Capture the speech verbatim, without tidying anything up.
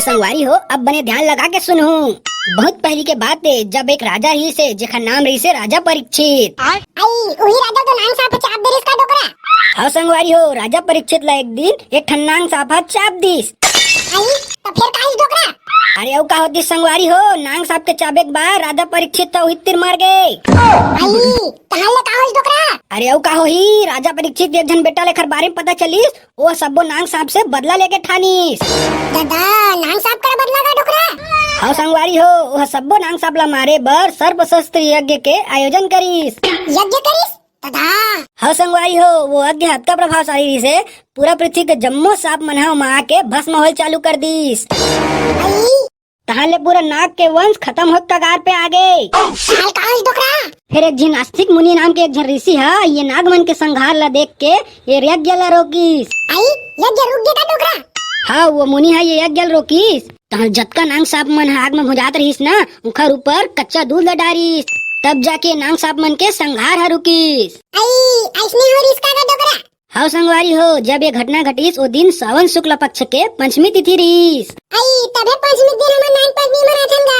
संगवारी हो, अब बने ध्यान लगा के सुनहू। बहुत पहिली के बात हे, जब एक राजा रहिस हे, जेखर नाम रहिस हे राजा परीक्षित। आई, उही राजा तो नांग सांप चाप दे रिहिस का डोकरा? हाँ संगवारी हो, राजा परीक्षित ला एक दिन एक ठन नांग सांप ह चाप दिस। आई, तो फेर का होइस डोकरा? अरे अउ का होतिस संगवारी हो, नांग सांप के चाबे के बाद राजा परीक्षित तो उही तीर मर गे। आई, तहां ले का होइस डोकरा? अरे अउ का होही, राजा परीक्षित के एक झन बेटा लेखर बारे में पता चलिस, ओ सब्बो नांग सांप से बदला लेके ठानिस। दादा, नांग सांप करा बदला का डोकरा? हाँ संगवारी हो, ओ सब्बो नांग सांप ला मारे बर सर्पशस्त्र यज्ञ के आयोजन करिस। यज्ञ करिस? दादा। हाँ संगवारी हो, ओ यज्ञ अतका प्रभावशाली रिहिस हे, पूरा पृथ्वी के जम्मो सांप मन ह ओमा आके भस्म होए चालू कर दिस। आई, तहां ले पूरा नाग के वंश खतम होए के कगार पे आ गे। तहां ले का होइस डोकरा? फेर एक झिन आस्तिक मुनि नाम के एक झन ऋषि ह ये नाग मन के संहार ला देख के ये यज्ञ ला रोकिस। आई, यज्ञ रुक गे का डोकरा? हाँ, ओ मुनि ह ये यज्ञ ला रोकिस। तहां जतका नांग सांप मन ह आग में भुंजात रिहिस ना, उंखर ऊपर कच्चा दूध ला डारिस। तब जाके नांग सांप मन के संहार ह रुकिस। आई, अइसने होए रिहिस का डोकरा? हव संगवारी हो, जब ये घटना घटिस, ओ दिन सावन शुक्ल पक्ष के पंचमी तिथि रिहिस। आई, तभे पंचमी दिन हमन नाग पंचमी मनाथन गा।